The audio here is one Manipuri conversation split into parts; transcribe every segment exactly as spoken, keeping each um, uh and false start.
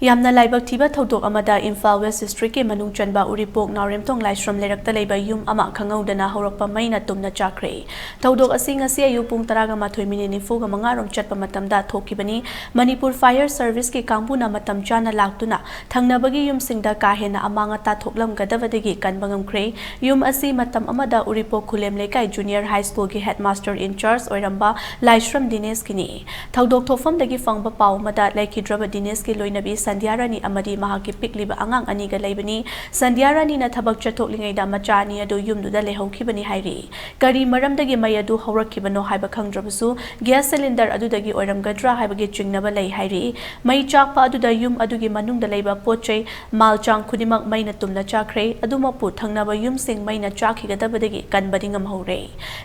ꯌꯥꯝꯅ ꯂꯥꯏꯕꯛ ꯊꯤꯕ ꯊꯧꯗꯣꯛ ꯑꯃꯗ ꯏꯝꯐꯥꯜ ꯋꯦꯁ ꯗꯤꯁꯇ꯭ꯔꯤꯛꯀꯤ ꯃꯅꯨꯡ ꯆꯟꯕ ꯎꯔꯤꯄꯣꯛ ꯅꯥꯎꯔꯦꯝꯊꯣꯡ ꯂꯥꯏꯁ꯭ꯔꯝ ꯂꯩꯔꯛꯇ ꯂꯩꯕ ꯌꯨꯝ ꯑꯃ ꯈꯪꯍꯧꯗꯅ ꯍꯧꯔꯛꯄ ꯃꯩꯅ ꯇꯨꯝꯅ ꯆꯥꯛꯈ꯭ꯔꯦ꯫ ꯊꯧꯗꯣꯛ ꯑꯁꯤ ꯉꯁꯤ ꯑꯌꯨꯛ ꯄꯨꯡ ꯇꯔꯥꯒ ꯃꯥꯊꯣꯏ ꯃꯤꯅꯤꯠ ꯅꯤꯐꯨꯒ ꯃꯉꯥ ꯔꯣꯝ ꯆꯠꯄ ꯃꯇꯝꯗ ꯊꯣꯛꯈꯤꯕꯅꯤ꯫ ꯃꯅꯤꯄꯨꯔ ꯐꯥꯌꯔ ꯁꯔꯚꯤꯁꯀꯤ ꯀꯥꯡꯕꯨꯅ ꯃꯇꯝ ꯆꯥꯅ ꯂꯥꯛꯇꯨꯅ ꯊꯪꯅꯕꯒꯤ ꯌꯨꯝꯁꯤꯡꯗ ꯀꯥ ꯍꯦꯟꯅ ꯑꯃꯥꯡ ꯑꯇꯥ ꯊꯣꯛꯂꯝꯒꯗꯕꯗꯒꯤ ꯀꯟꯕ ꯉꯝꯈ꯭ꯔꯦ꯫ ꯌꯨꯝ ꯑꯁꯤ ꯃꯇꯝ ꯑꯃꯗ ꯎꯔꯤꯄꯣꯛ ꯈꯨꯂꯦꯝ ꯂꯩꯀꯥꯏ ꯖꯨꯅꯤꯌꯔ ꯍꯥꯏ ꯁ꯭ꯀꯨꯜꯒꯤ ꯍꯦꯗꯃꯥꯁꯇꯔ ꯏꯟꯆꯥꯔꯖ ꯑꯣꯏꯔꯝꯕ ꯂꯥꯏꯁ꯭ꯔꯝ ꯗꯤꯅꯦꯁꯀꯤꯅꯤ꯫ ꯊꯧꯗꯣꯛ ꯊꯣꯛꯐꯝꯗꯒꯤ ꯐꯪꯕ ꯄꯥꯎ ꯑꯃꯗ, ꯂꯩꯈꯤꯗ꯭ꯔꯕ ꯗꯤꯅꯦꯁꯀꯤ ꯂꯣꯏꯅꯕꯤ ꯁꯟꯙ꯭ꯌꯥ ꯔꯥꯅꯤ ꯑꯃꯗꯤ ꯃꯍꯥꯛꯀꯤ ꯄꯤꯛꯂꯤꯕ ꯑꯉꯥꯡ ꯑꯅꯤꯒ ꯂꯩꯕꯅꯤ꯫ ꯁꯟꯙ꯭ꯌꯥ ꯔꯥꯅꯤꯅ ꯊꯕꯛ ꯆꯠꯊꯣꯛꯂꯤꯉꯩꯗ ꯃꯆꯥ ꯑꯅꯤ ꯑꯗꯨ ꯌꯨꯝꯗꯨꯗ ꯂꯩꯍꯧꯈꯤꯕꯅꯤ ꯍꯥꯏꯔꯤ꯫ ꯀꯔꯤ ꯃꯔꯝꯗꯒꯤ ꯃꯩ ꯑꯗꯨ ꯍꯧꯔꯛꯈꯤꯕꯅꯣ ꯍꯥꯏꯕ ꯈꯪꯗ꯭ꯔꯕꯁꯨ, ꯒ꯭ꯌꯥꯁ ꯁꯤꯂꯤꯟꯗꯔ ꯑꯗꯨꯗꯒꯤ ꯑꯣꯏꯔꯝꯒꯗ꯭ꯔꯥ ꯍꯥꯏꯕꯒꯤ ꯆꯤꯡꯅꯕ ꯂꯩ ꯍꯥꯏꯔꯤ꯫ ꯃꯩ ꯆꯥꯛꯄ ꯑꯗꯨꯗ ꯌꯨꯝ ꯑꯗꯨꯒꯤ ꯃꯅꯨꯡꯗ ꯂꯩꯕ ꯄꯣꯠ ꯆꯩ, ꯃꯥꯜ ꯆꯥꯡ ꯈꯨꯗꯤꯡꯃꯛ ꯃꯩꯅ ꯇꯨꯝꯅ ꯆꯥꯛꯈ꯭ꯔꯦ꯫ ꯑꯗꯨꯃꯛꯄꯨ, ꯊꯪꯅꯕ ꯌꯨꯝꯁꯤꯡ ꯃꯩꯅ ꯆꯥꯛꯈꯤꯒꯗꯕꯗꯒꯤ ꯀꯟꯕꯗꯤ ꯉꯝꯍꯧꯔꯦ꯫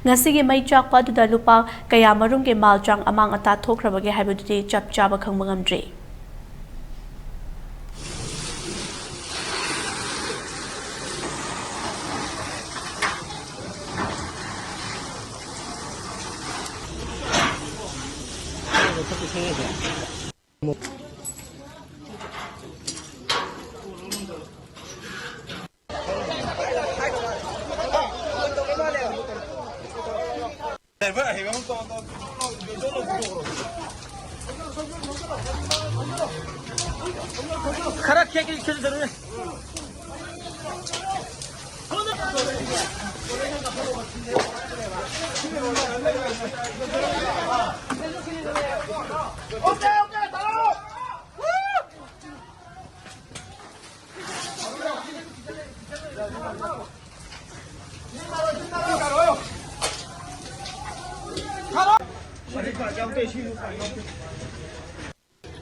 ꯉꯁꯤꯒꯤ ꯃꯩ ꯆꯥꯛꯄ ꯑꯗꯨꯗ ꯂꯨꯄꯥ ꯀꯌꯥꯃꯔꯨꯝꯒꯤ ꯃꯥꯜ ꯆꯥꯡ ꯑꯃꯥꯡ ꯑꯇꯥ ꯊꯣꯛꯈ꯭ꯔꯕꯒꯦ ꯍꯥꯏꯕꯗꯨꯗꯤ ꯆꯞ ꯆꯥꯕ ꯈꯪꯕ ꯉꯝꯗ꯭ꯔꯤ꯫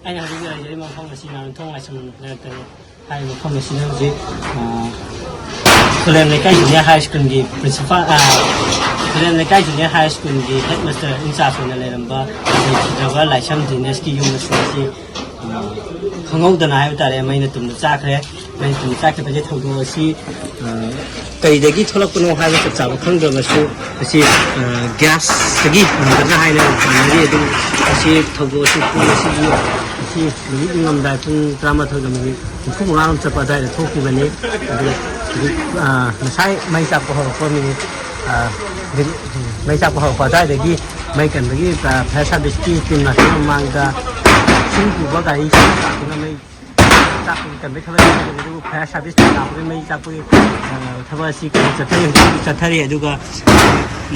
ꯑꯩꯅ ꯍꯧꯖꯤꯛ ꯂꯩꯖꯔꯤꯕ ꯃꯐꯝ ꯑꯁꯤ ꯅꯥꯎꯔꯦꯝꯊꯣꯡ ꯂꯥꯏꯁ꯭ꯔꯝ ꯂꯩꯔꯛꯇꯅꯤ꯫ ꯍꯥꯏꯔꯤꯕ ꯃꯐꯝ ꯑꯁꯤꯗ ꯍꯧꯖꯤꯛ, ꯑ, ꯈꯨꯂꯦꯝ ꯂꯩꯀꯥꯏ ꯖꯨꯅꯤꯌꯔ ꯍꯥꯏ ꯁ꯭ꯀꯨꯜꯒꯤ ꯄ꯭ꯔꯤꯟꯁꯤꯄꯥꯜ, ꯑ, ꯈꯨꯂꯦꯝ ꯂꯩꯀꯥꯏ ꯖꯨꯅꯤꯌꯔ ꯍꯥꯏ ꯁ꯭ꯀꯨꯜꯒꯤ ꯍꯦꯗꯃꯥꯁꯇꯔ ꯏꯟꯆꯥꯔꯖ ꯑꯣꯏꯅ ꯂꯩꯔꯝꯕ ꯂꯩꯈꯤꯗ꯭ꯔꯕ ꯂꯥꯏꯁ꯭ꯔꯝ ꯗꯤꯅꯦꯁꯀꯤ ꯌꯨꯝ ꯑꯁꯤ ꯉꯁꯤ, ꯑ, ꯈꯪꯍꯧꯗꯅ ꯍꯥꯏꯕ ꯇꯥꯔꯦ, ꯃꯩꯅ ꯇꯨꯝꯅ ꯆꯥꯛꯈ꯭ꯔꯦ꯫ ꯃꯩꯅ ꯇꯨꯝꯅ ꯆꯥꯛꯈꯤꯕꯒꯤ ꯊꯧꯗꯣꯛ ꯑꯁꯤ, ꯑ, ꯀꯔꯤꯗꯒꯤ ꯊꯣꯛꯂꯛꯄꯅꯣ ꯍꯥꯏꯕ ꯆꯞ ꯆꯥꯕ ꯈꯪꯗ꯭ꯔꯕꯁꯨ, ꯃꯁꯤ, ꯑ, ꯒ꯭ꯌꯥꯁꯇꯒꯤ ꯑꯣꯏꯔꯝꯒꯗ꯭ꯔꯥ ꯍꯥꯏꯅ ꯃꯥꯟꯅꯔꯤ꯫ ꯑꯗꯨ ꯃꯁꯤ ꯊꯧꯗꯣꯛ ꯑꯁꯤ, ꯄꯨꯡ ꯑꯁꯤꯒꯤ, ꯉꯁꯤ ꯅꯨꯃꯤꯠ ꯅꯣꯡꯉꯝꯗꯥꯏ ꯄꯨꯡ ꯇꯔꯥꯃꯥꯊꯣꯏꯒ ꯃꯤꯅꯤꯠ ꯅꯤꯐꯨ ꯃꯉꯥꯔꯣꯝ ꯆꯠꯄ ꯑꯗꯨꯋꯥꯏꯗ ꯊꯣꯛꯈꯤꯕꯅꯤ꯫ ꯑꯗꯨ ꯍꯧꯖꯤꯛ, ꯑ, ꯉꯁꯥꯏ ꯃꯩ ꯆꯥꯛꯄ ꯍꯧꯔꯛꯄ ꯃꯤꯅꯤꯠ, ꯑ, ꯃꯩ ꯆꯥꯛꯄ ꯍꯧꯔꯛꯄ ꯑꯗꯨꯋꯥꯏꯗꯒꯤ ꯃꯩ ꯀꯟꯕꯒꯤ, ꯑ, ꯐꯥꯌꯔ ꯁꯥꯔꯚꯤꯁꯀꯤ ꯇꯤꯝ ꯂꯥꯛꯇ꯭ꯔꯤꯉꯩ ꯃꯃꯥꯡꯗ ꯏꯁꯤꯡ ꯄꯨꯕ ꯒꯥꯔꯤ ꯂꯥꯛꯇꯨꯅ ꯃꯩ ꯆꯥꯛꯄꯒꯤ ꯀꯟꯕꯒꯤ ꯊꯕꯛ ꯇꯧꯖꯕꯅꯤ꯫ ꯑꯗꯨꯕꯨ ꯐꯥꯌꯔ ꯁꯥꯔꯚꯤꯁ ꯂꯥꯛꯄꯒꯤ ꯃꯩ ꯆꯥꯛꯄꯒꯤ, ꯑ, ꯊꯕꯛ ꯑꯁꯤ ꯀꯟꯅ ꯆꯠꯊꯔꯤ, ꯍꯧꯖꯤꯛ ꯍꯧꯖꯤꯛ ꯆꯠꯊꯔꯤ꯫ ꯑꯗꯨꯒ,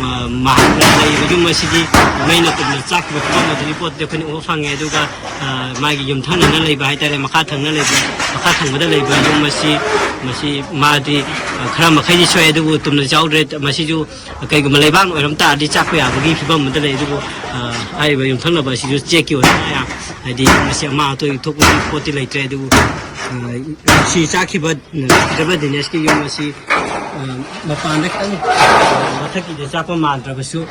ꯑ, ꯃꯍꯥꯛꯅ ꯂꯩꯔꯤꯕ ꯌꯨꯝ ꯑꯁꯤꯗꯤ ꯃꯩꯅ ꯀꯨꯞꯅ ꯆꯥꯛꯈꯤꯕ ꯐꯤꯕꯝ ꯑꯗꯨꯒꯤ ꯄꯣꯠꯇꯨꯗꯤ ꯑꯩꯈꯣꯏꯅ ꯎꯕ ꯐꯪꯉꯦ꯫ ꯑꯗꯨꯒ, ꯑ, ꯃꯥꯒꯤ ꯌꯨꯝꯊꯪꯅꯅ ꯂꯩꯕ ꯍꯥꯏꯇꯥꯔꯦ, ꯃꯈꯥ ꯊꯪꯅ ꯂꯩꯕ, ꯃꯈꯥ ꯊꯪꯕꯗ ꯂꯩꯕ ꯌꯨꯝ ꯑꯁꯤ, ꯃꯁꯤ ꯃꯥꯗꯤ, ꯑ, ꯈꯔ ꯃꯈꯩꯗꯤ ꯁꯣꯛꯑꯦ, ꯑꯗꯨꯕꯨ ꯇꯨꯝꯅ ꯌꯥꯎꯗ꯭ꯔꯦ꯫ ꯃꯁꯤꯁꯨ ꯀꯩꯒꯨꯝꯕ ꯂꯩꯕꯥꯛꯅ ꯑꯣꯏꯔꯝ ꯇꯥꯔꯗꯤ ꯆꯥꯛꯄ ꯌꯥꯕꯒꯤ ꯐꯤꯕꯝ ꯑꯃꯗ ꯂꯩ꯫ ꯑꯗꯨꯕꯨ, ꯑ, ꯍꯥꯏꯔꯤꯕ ꯌꯨꯝꯊꯪꯅꯕ ꯑꯁꯤꯁꯨ ꯆꯦꯛꯀꯤ ꯑꯣꯏꯕꯅ ꯌꯥꯝ, ꯍꯥꯏꯗꯤ ꯃꯁꯤ ꯑꯃꯥꯡ ꯑꯇꯣꯏ ꯊꯣꯛꯄꯒꯤ ꯄꯣꯠꯇꯤ ꯂꯩꯇ꯭ꯔꯦ꯫ ꯑꯗꯨꯕꯨ, ꯑ, ꯁꯤ ꯆꯥꯛꯈꯤꯕ, ꯑ, ꯗꯤꯅꯦꯁꯀꯤ ꯌꯨꯝ ꯑꯁꯤ, ꯑ, ꯃꯄꯥꯟꯗ ꯈꯤꯇꯪ, ꯑ, ꯃꯊꯛꯀꯤꯗ ꯆꯥꯛꯄ ꯃꯥꯟꯗ꯭ꯔꯕꯁꯨ,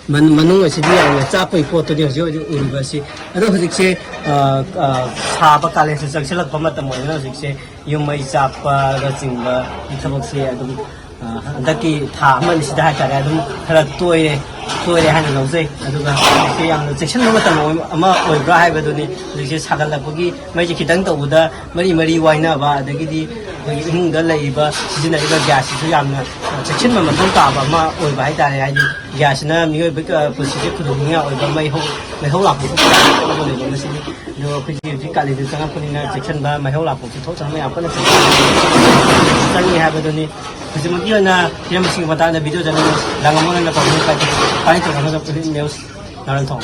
ꯃꯅꯨꯡ ꯑꯁꯤꯗꯤ ꯌꯥꯝꯅ ꯆꯥꯛꯄꯒꯤ ꯄꯣꯠꯇꯨꯅꯤ ꯍꯧꯖꯤꯛ ꯍꯧꯖꯤꯛ ꯎꯔꯤꯕ ꯑꯁꯤ꯫ ꯑꯗꯣ ꯍꯧꯖꯤꯛꯁꯦ, ꯑ, ꯑ, ꯁꯥꯕ ꯀꯥꯂꯦꯟꯁꯨ ꯆꯪꯁꯤꯜꯂꯛꯄ ꯃꯇꯝ ꯑꯣꯏꯕꯅ ꯍꯧꯖꯤꯛꯁꯦ ꯌꯨꯝ ꯃꯩ ꯆꯥꯛꯄꯅꯆꯤꯡꯕ ꯊꯕꯛꯁꯦ ꯑꯗꯨꯝ, ꯑ, ꯍꯟꯗꯛꯀꯤ ꯊꯥ ꯑꯃ ꯑꯅꯤꯁꯤꯗ ꯍꯥꯏꯇꯥꯔꯦ, ꯑꯗꯨꯝ ꯈꯔ ꯇꯣꯏꯔꯦ, ꯇꯣꯏꯔꯦ ꯍꯥꯏꯅ ꯂꯧꯖꯩ꯫ ꯑꯗꯨꯒ ꯍꯧꯖꯤꯛꯁꯦ ꯌꯥꯝꯅ ꯆꯦꯛꯁꯤꯟꯕ ꯃꯇꯝ ꯑꯣꯏ-, ꯑꯃ ꯑꯣꯏꯕ꯭ꯔꯥ ꯍꯥꯏꯕꯗꯨꯅꯤ꯫ ꯍꯧꯖꯤꯛꯁꯦ ꯁꯥꯒꯠꯂꯛꯄꯒꯤ ꯃꯩꯁꯦ ꯈꯤꯇꯪ ꯇꯧꯕꯗ ꯃꯔꯤ ꯃꯔꯤ ꯋꯥꯏꯅꯕ, ꯑꯗꯒꯤꯗꯤ ꯑꯩꯈꯣꯏꯒꯤ ꯏꯃꯨꯡꯗ ꯂꯩꯔꯤꯕ, ꯁꯤꯖꯤꯟꯅꯔꯤꯕ ꯒ꯭ꯌꯥꯁꯁꯤꯁꯨ ꯌꯥꯝꯅ, ꯑ, ꯆꯦꯛꯁꯤꯟꯕ ꯃꯊꯧ ꯇꯥꯕ ꯑꯃ ꯑꯣꯏꯕ ꯍꯥꯏꯇꯥꯔꯦ꯫ ꯍꯥꯏꯗꯤ ꯒ꯭ꯌꯥꯁꯁꯤꯅ ꯃꯤꯑꯣꯏꯕ, ꯑ, ꯄꯨꯟꯁꯤꯁꯦ ꯈꯨꯗꯣꯡꯊꯤꯅꯤꯡꯉꯥꯏ ꯑꯣꯏꯕ ꯃꯩꯍꯧ, ꯃꯩꯍꯧ ꯂꯥꯡꯄꯣꯛꯄ ꯀꯌꯥ ꯑꯃ ꯂꯩꯕ ꯃꯁꯤꯅꯤ꯫ ꯑꯗꯣ ꯑꯩꯈꯣꯏꯒꯤ ꯍꯧꯖꯤꯛ ꯀꯥꯂꯦꯟꯁꯨ ꯆꯪꯉꯛꯄꯅꯤꯅ ꯆꯦꯛꯁꯤꯟꯕ, ꯃꯩꯍꯧ ꯂꯥꯡꯄꯣꯛꯁꯦ ꯊꯣꯛꯇꯅꯕ ꯌꯥꯝ ꯀꯟꯅ ꯆꯦꯛꯁꯤꯟꯕ ꯆꯪꯉꯤ ꯍꯥꯏꯕꯗꯨꯅꯤ꯫ ꯍꯧꯖꯤꯛꯃꯛꯀꯤ ꯑꯣꯏꯅ ꯍꯤꯔꯝꯁꯤꯡꯒꯤ ꯃꯇꯥꯡꯗ ꯚꯤꯗꯤꯑꯣ ꯖꯔꯅꯦꯂꯤꯁ ꯂꯥꯡꯉꯝꯃꯣ ꯅꯪꯅ ꯄꯥꯎꯗꯝ ꯀꯥꯏꯗꯦ꯫ ꯇꯥꯅꯤꯡ ꯇꯧꯔꯛꯀꯅꯨ, ꯅ꯭ꯌꯨꯁ ꯅꯥꯔꯟꯊꯣꯡ꯫